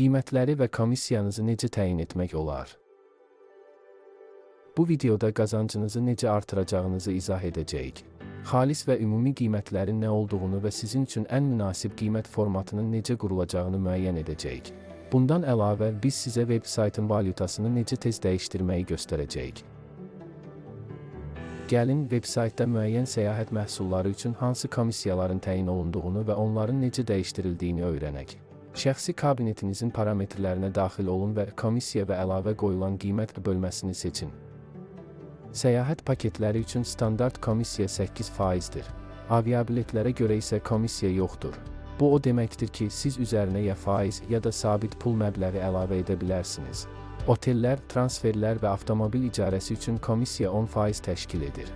Qiymətləri və komissiyanızı necə təyin etmək olar? Bu videoda qazancınızı necə artıracağınızı izah edəcəyik. Xalis və ümumi qiymətlərin nə olduğunu və sizin üçün ən münasib qiymət formatının necə qurulacağını müəyyən edəcəyik. Bundan əlavə, biz sizə veb saytın valyutasını necə tez dəyişdirməyi göstərəcəyik. Gəlin, veb-saytda müəyyən səyahət məhsulları üçün hansı komissiyaların təyin olunduğunu və onların necə dəyişdirildiyini öyrənək. Şəxsi kabinetinizin parametrlərinə daxil olun və komissiya və əlavə qoyulan qiymət bölməsini seçin. Səyahət paketləri üçün standart komissiya 8%-dir. Aviabiletlərə görə isə komissiya yoxdur. Bu o deməkdir ki, siz üzərinə ya faiz, ya da sabit pul məbləği əlavə edə bilərsiniz. Otellər, transferlər və avtomobil icarəsi üçün komissiya 10% təşkil edir.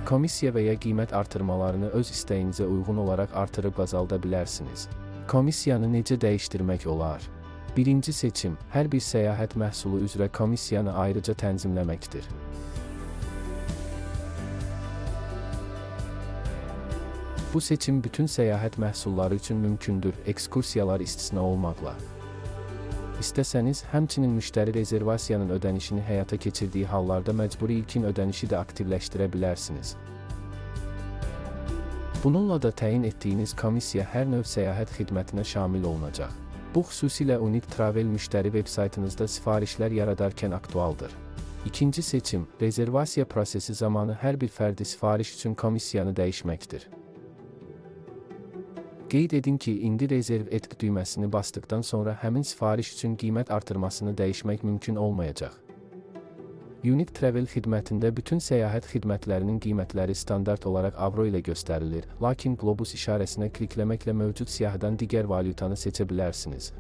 Komissiya və ya qiymət artırmalarını öz istəyinizə uyğun olaraq artırıb azalda bilərsiniz. Komissiyanı necə dəyişdirmək olar? Birinci seçim, hər bir səyahət məhsulu üzrə komissiyanı ayrıca tənzimləməkdir. Bu seçim bütün səyahət məhsulları üçün mümkündür, ekskursiyalar istisna olmaqla. İstəsəniz, həmçinin müştəri rezervasiyanın ödənişini həyata keçirdiyi hallarda məcburi ilkin ödənişi də aktivləşdirə bilərsiniz. Bununla da təyin etdiyiniz komissiya hər növ səyahət xidmətinə şamil olunacaq. Bu xüsusilə Unit Travel müştəri veb-saytınızda sifarişlər yaradarkən aktualdır. İkinci seçim, rezervasiya prosesi zamanı hər bir fərdi sifariş üçün komissiyanı dəyişməkdir. Qeyd edin ki, indi rezerv et düyməsini basdıqdan sonra həmin sifariş üçün qiymət artırmasını dəyişmək mümkün olmayacaq. Unit Travel xidmətində bütün səyahət xidmətlərinin qiymətləri standart olaraq avro ilə göstərilir, lakin qlobus işarəsinə klikləməklə mövcud siyahıdan digər valyutanı seçə bilərsiniz.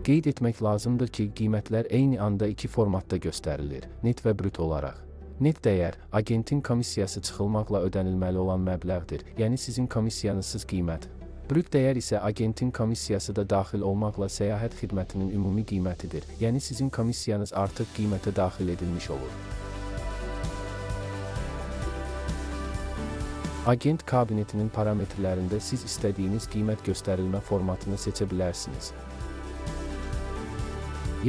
Qeyd etmək lazımdır ki, qiymətlər eyni anda iki formatda göstərilir, net və brüt olaraq. Net dəyər, agentin komissiyası çıxılmaqla ödənilməli olan məbləğdir, yəni sizin komissiyanızsız qiymət. Brüt dəyər isə agentin komissiyası da daxil olmaqla səyahət xidmətinin ümumi qiymətidir, yəni sizin komissiyanız artıq qiymətə daxil edilmiş olur. Agent kabinetinin parametrlərində siz istədiyiniz qiymət göstərilmə formatını seçə bilərsiniz.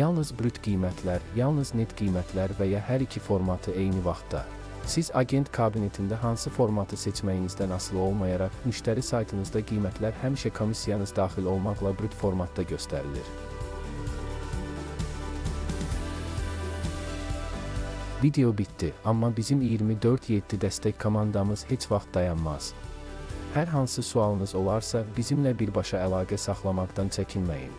Yalnız brüt qiymətlər, yalnız net qiymətlər və ya hər iki formatı eyni vaxtda. Siz agent kabinetində hansı formatı seçməyinizdən asılı olmayaraq, müştəri saytınızda qiymətlər həmişə komissiyanız daxil olmaqla brüt formatda göstərilir. Video bitdi, amma bizim 24/7 dəstək komandamız heç vaxt dayanmaz. Hər hansı sualınız olarsa, bizimlə birbaşa əlaqə saxlamaqdan çəkinməyin.